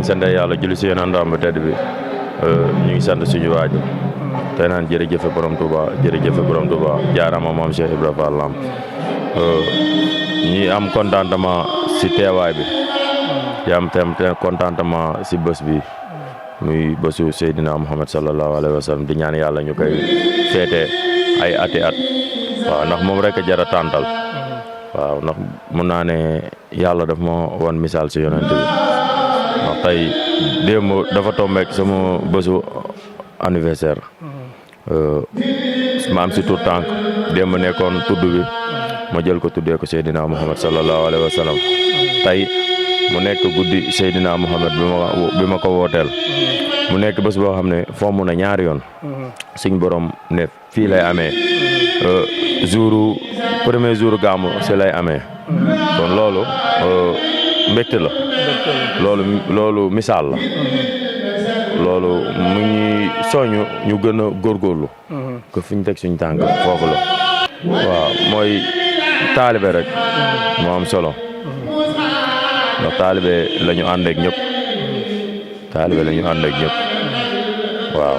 sant yàlla julli si yeneen ndam bu tedd bi ñu ngi sant suñu waajur tey naan jërëjëf borom Touba jërëjëf borom Touba jaarama moom Cheikh Ibrahima Fall Lam ñi am contentement si teewaay bi di am tam contentement si bés bi muy bésu Seydina Muhammad sallallahu alayhi wa sallam di ñaan yàlla ñu koy feete ay ati at waaw ndax moom rek a jar a tàntal waaw ndax mun naa ne yàlla daf ma wan misaal si yonent bi ndax tey démb dafa tombeek sama bésu anniversaire ma am si tout tànk démb nekkoon tudd bi ma jël ko tuddee ko Seydina Muhammad sallallahu alayhi wa sallam tey mu nekk guddi Seydina Muhammad bi ma ko wooteel mu nekk bés boo xam ne fomm na ñaari yoon suñ borom ne fii lay amee premier jour gàmmu si lay amee kon loolu mbégte la loolu misaal la loolu mu ngi soñu ñu gën a góorgóorlu que fi ñu teg suñ tànk foofu la waaw mooy taalibe rek moo am solo ndax taalibe la ñu ànd ak ñëpp taalibe la ñu ànd ak ñëpp waaw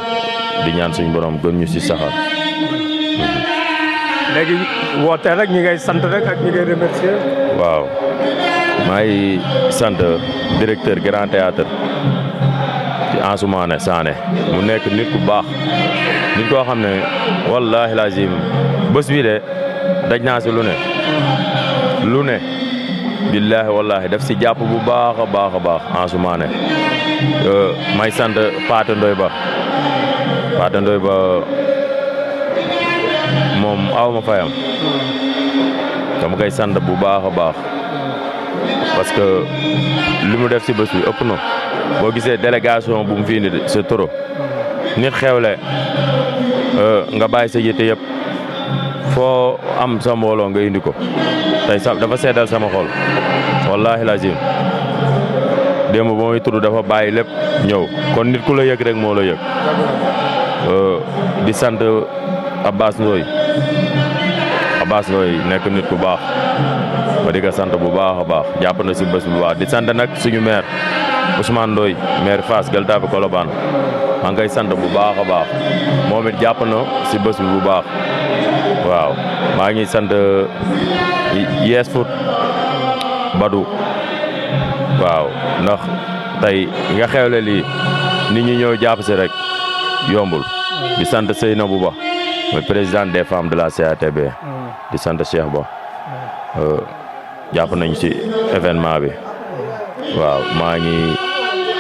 di ñaan suñ borom gën ñu si saxal. léegi woote rek ñi ngay sant rek ak ñi ngay remercier. waaw maa ngi sant directeur Grand Théâtre ci Ansoumana Sané mu nekk nit ku baax nit koo xam ne wallaahi lazim bés bi de daj naa si lu ne billaahi wallaahi daf si jàpp bu baax a baax Ansoumana may sant Paate Ndoy Ba moom aw ma fayam dama koy sant bu baax a baax parce que li mu def si bés bi ëpp na boo gisee délégation bu mu fi indi c'est trop nit xewle nga bàyyi sa yitte yëpp foo am sa mbooloo nga indi ko tey dafa seddal sama xol wallaahi lazim démb ba muy tudd dafa bàyyi lépp ñëw kon nit ku la yëg rek moo la yëg di sant Abbas Ndoye nekk nit ku baax ma di ko sant bu baax a baax jàpp na si bés bu baax di sant nag suñu maire Ousmane Ndoye maire Fass Gueule-Tapée Colobane maa ngi koy sant bu baax a baax moom it jàpp na si bés bi bu baax waaw maa ngi sant Yes Foot Badou waaw ndax tey nga xewle lii nit ñi ñëw jàpp si rek yombul di sant Seynabou Ba mooy président des femmes de la CATB di sant Cheikh Ba jàpp nañ ci événement bi waaw maa ngi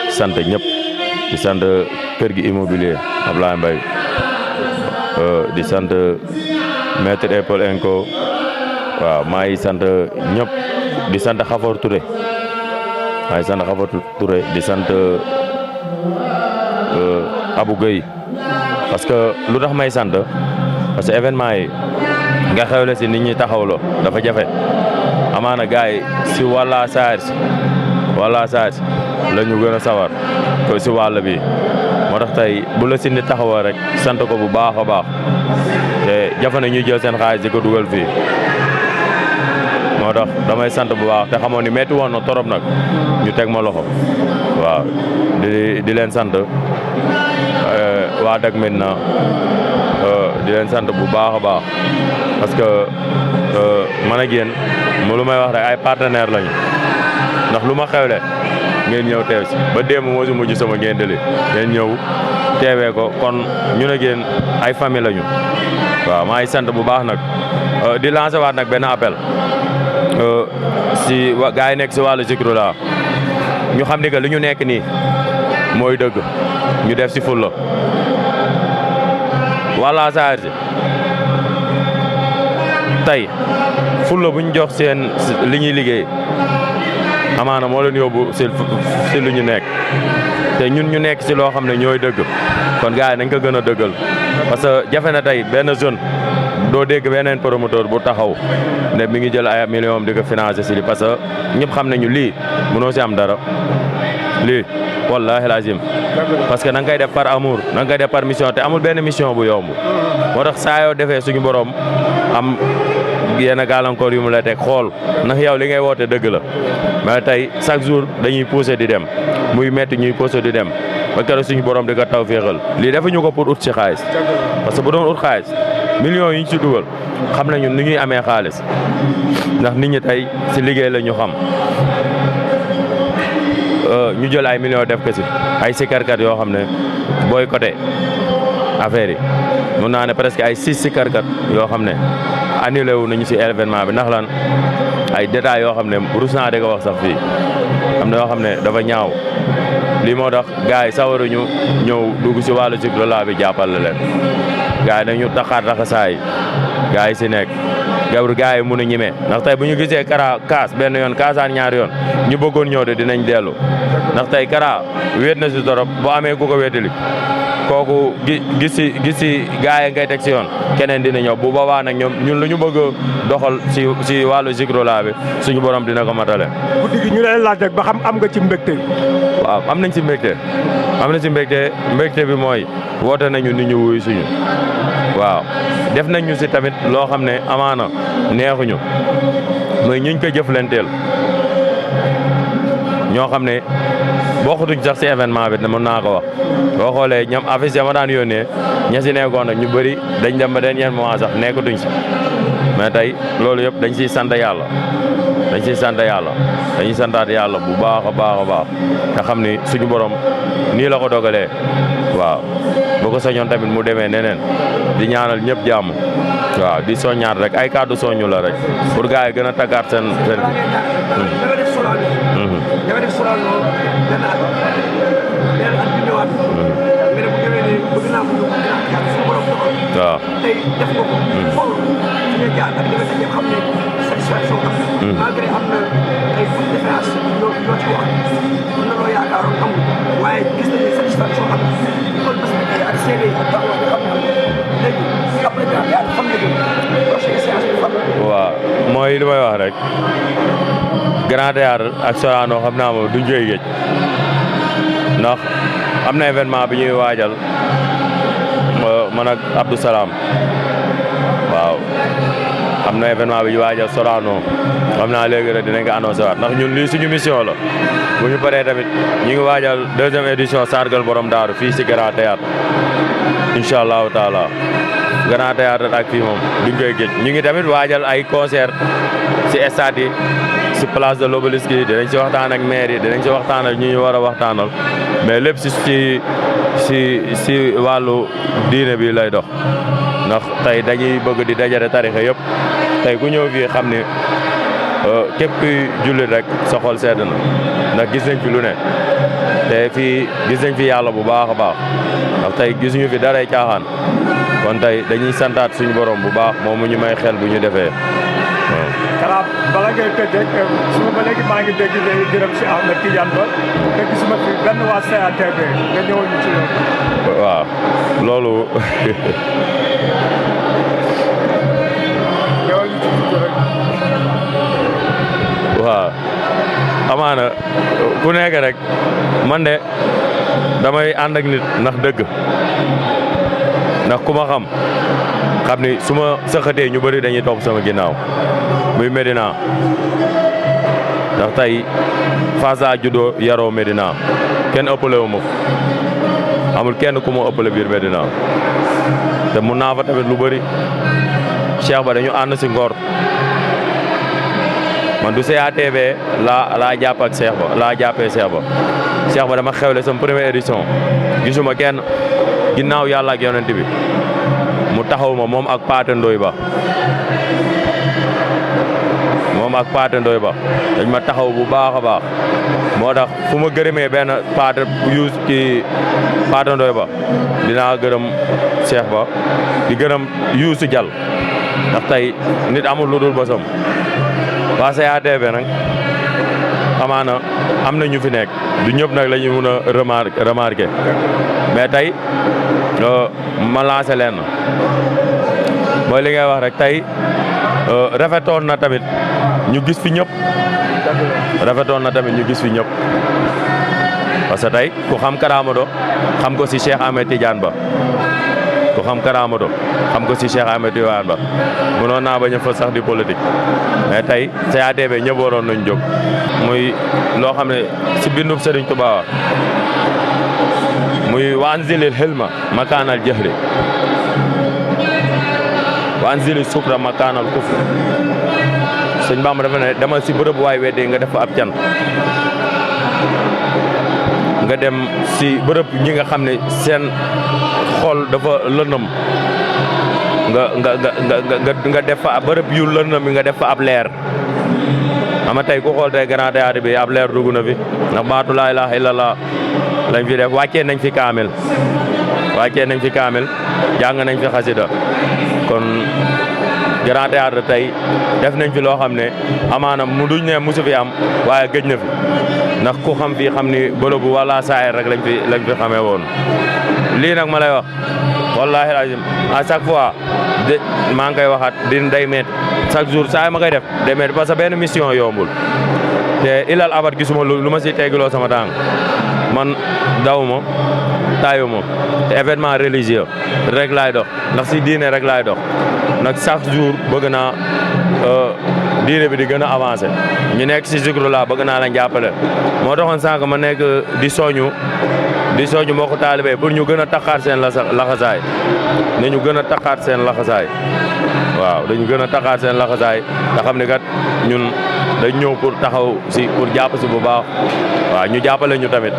sant ñëpp di sant kër gi immobilier Ablaye Mbaye di sant maître Paul Enco waaw maa ngi sant ñëpp di sant Xafor Touré maa ngi sant Xafor Touré di sant Abou Gueye parce que lu tax may sant parce que événement yi nga xewle si nit ñi taxawloo dafa jafe amaana gars yi si wàlla saar la ñu gën a sawar ko si wàll bi moo tax tey bu la si nit taxawoo rek sant ko bu baax a baax te jafe na ñuy jël seen xaalis di ko dugal fii moo tax damay sant bu baax te xamoon ni metti woon na torop nag ñu teg ma loxo waaw di leen sant waa DAKMEDINA di leen sant bu baax a baax parce que man ak yéen lu may wax rek ay partenaire lañu ndax lu ma xewle ngeen ñëw teew si ba démb moo si mujj sama ngeen deli ngeen ñëw teewee ko kon ñu ne ngeen ay famille lañu waaw maa ngi sant bu baax nag di lancer waat nag benn appel si gars yi nekk si wàllu zikru la ñu xam ni que li ñu nekk nii mooy dëgg ñu def si fulla wala saar si tey fulla bu ñu jox seen li ñuy liggéey amaana moo leen yóbbu si lu ñu nekk te ñun ñu nekk si loo xam ne ñooy dëgg kon gars yi nañ ko gën a dëggal parce que jafe na tey benn jeune doo dégg beneen promoteur bu taxaw ne mi ngi jël ay millions di ko financer si li parce que ñëpp xam nañu lii mënoo si am dara lii wallahi lazim parce que da nga koy def par amour da nga koy def par mission te amul benn mission bu yomb moo tax saa yoo defee suñu borom am yenn gàllankoor yu mu la teg xool ndax yow li ngay woote dëgg la mais tey chaque jour dañuy pousser di dem muy metti ñuy poso di dem ba keroog suñu borom di ko taw féexal lii defuñu ko pour ut ci xaalis parce que bu doon ut xaalis millions yi ñu ci dugal xam nañu ni ñuy amee xaalis ndax nit ñi tey ci liggéey la ñu xam ñu jël ay millions def ko ci ay sikarkat yoo xam ne boycoté affaire yi mun naa ne presque ay 6 sikarkat yoo xam ne annulé wu nañu ci événement bi ndax lan ay détails yoo xam ne rus naa di ko wax sax fii am na yoo xam ne dafa ñaaw lii moo tax gars yi sawaruñu ñëw dugg ci wàllu cyclo bi jàppale leen gars yi dañu taxaar taxasaay gars yi ci nekk gabru gars yi mun a ñime ndax tey bu ñu gisee Kara kaas benn yoon kaasaan ñaari yoon ñu bëggoon ñëw de dinañ dellu ndax tey Kara wéet na ci torop boo amee ku ko wéetali kooku gis ci gars yi ngay teg ci yoon keneen dina ñëw bu boobaa nag ñun lu ñu bëgg doxal ci wàllu cyclo bi suñu borom dina ko matale. guddi gi ñu lay laaj rek ba xam am nga ci mbégte. waaw am nañ ci mbégte mbégte bi mooy woote nañu nit ñu wuyu suñu waaw def nañ ñu ci tamit loo xam ne amaana neexuñu mooy ñuñ ko jëflanteel ñoo xam ne bokkutuñ sax ci événement bi mën naa ko wax boo xoolee ñoom affiche ya ma daan yónnee ña ci nekkoon nag ñu bëri dañ dem ba dernier moment sax nekkatuñ ci mais tey loolu yëpp dañ ciy sant yàlla dañuy santaat yàlla bu baax a baax te xam ni suñu borom nii la ko dogalee waaw boo ko soñoon tamit mu demee neneen di ñaanal ñëpp jàmm waaw di soññaat rek ay kàddu soññu la rek pour gars yi gën a taggaat seen waaw malgré am na ay fautes de différence yoo ci wax mën na loo yaakaaroon amul waaye gis nañu satisfaction am kon parce que ak CV yi ak taxawaay bi xam na léegi après yaa xam nga prochaine séance bi fan. waaw mooy li may wax rek Grand Théâtre ak Sorano xam naa moom duñ koy géej ndax am na événement bi ñuy waajal man ak Abdou Salam waaw. am na événement bi ñu waajal Sorano xam naa léegi rek dinañ ko annoncé waat ndax ñun lii suñu mission la bu ñu paree tamit ñu ngi waajal 2e édition sargal borom daaru fii ci Grand Théâtre incha allahu taala Grand Théâtre ak fii moom duñ koy géej ñu ngi tamit waajal ay concert ci stade yi ci place de l'Obélisque yi dinañ ci waxtaan ak maire yi dinañ ci waxtaan ak ñu war a waxtaanal mais lépp ci wàllu diine bi lay dox ndax tey dañuy bëgg di dajale tarixa yëpp tey ku ñëw fii xam ni képp kuy jullit rek sa xol sedd na ndax gis nañ fi lu ne te fii gis nañ fi yàlla bu baax a baax ndax tey gisuñu fi daray caaxaan kon tey dañuy santaat suñu borom bu baax moom mu ñu may xel bu ñu defee waaw. Kara bala ngay tëj rek suba ba léegi maa ngi dégg léegi gërëm si Ahmed Tidiane Ba te gisuma fi benn waa CATB nga ñëwal ñu ci loolu. waaw loolu. waaw amaana ku nekk rek man de damay ànd ak nit ndax dëgg ndax ku ma xam ni su ma sëqatee ñu bëri dañuy topp sama ginnaaw muy Médina ndax tey Fass a juddoo yaroo Médina kenn ëppale wu ma amul kenn ku ma ëppale biir Médina te mun naa fa tamit lu bëri Cheikh Ba dañu ànd si ngor man du CATB laa jàpp ak Cheikh Ba laa jàppee Cheikh Ba dama xewle sama première édition gisuma kenn ginnaaw yàlla ak yonent bi mu taxaw ma moom ak Paate Ndoy Ba dañ ma taxaw bu baax a baax moo tax fu ma gërëmee benn Paate Paate Ndoy Ba dinaa gërëm Cheikh Ba di gërëm Youssou Diall ndax tey nit amul lu dul bosam waa CATB nag amaana am na ñu fi nekk du ñëpp nag la ñu mun a remarqué mais tey ma lancé leen mooy li ngay wax rek tey rafetoon na tamit ñu gis fi ñëpp parce que tey ku xam Kara Moto xam ko si Cheikh Ahmed Tidiane Ba ku xam Moto xam ko si Cheikh Ahmed Tidiane Ba mënoon naa bañ a fa sax di politique mais tey CATB ñëpp waroon nañ jóg muy loo xam ne si bindub Serigne Touba muy wanzilil hilma makaanal jahli wanzilil sukra makaanal kufr sëñ Bamba dafa ne demal si bërëb waay weddi nga def fa ab cant nga dem si bërëb ñi nga xam ne seen xol dafa lëndëm nga def fa bërëb yu lëndëm bi nga def fa ab leer ama tey ku xool tey Grand Théâtre bi ab leer dugg na fi ndax baatu laa ilaaha illallah lañ fi def wàccee nañ fi kaamil jàng nañ fi xasida kon Grand Théâtre tey def nañ fi loo xam ne amaana mu duñ ne musu fi am waaye gëj na fi ndax ku xam fii xam ni bërëbu wala saayir rek lañ fi xamee woon lii nag ma lay wax wallahi azim à chaque fois de maa ngi koy waxaat day met chaque jour saa ma koy def day met parce que benn mission yombul te ilal abat gisuma lu ma si teggiloo sama tànk man dawuma taayuma te événement religieux rek laay dox ndax si diine rek laay dox nag chaque jour bëgg naa diine bi di gën a avancé ñu nekk si zikru la bëgg naa lañ jàppale moo taxoon sànq ma nekk di soñu mbokku taalibe pour ñu gën a taxaat seen laxasaay nañu gën a taxaat seen laxasaay waaw dañu gën a taxaat seen laxasaay te xam ne kat ñun dañ ñëw pour taxaw si pour jàpp si bu baax waaw ñu jàppale ñu tamit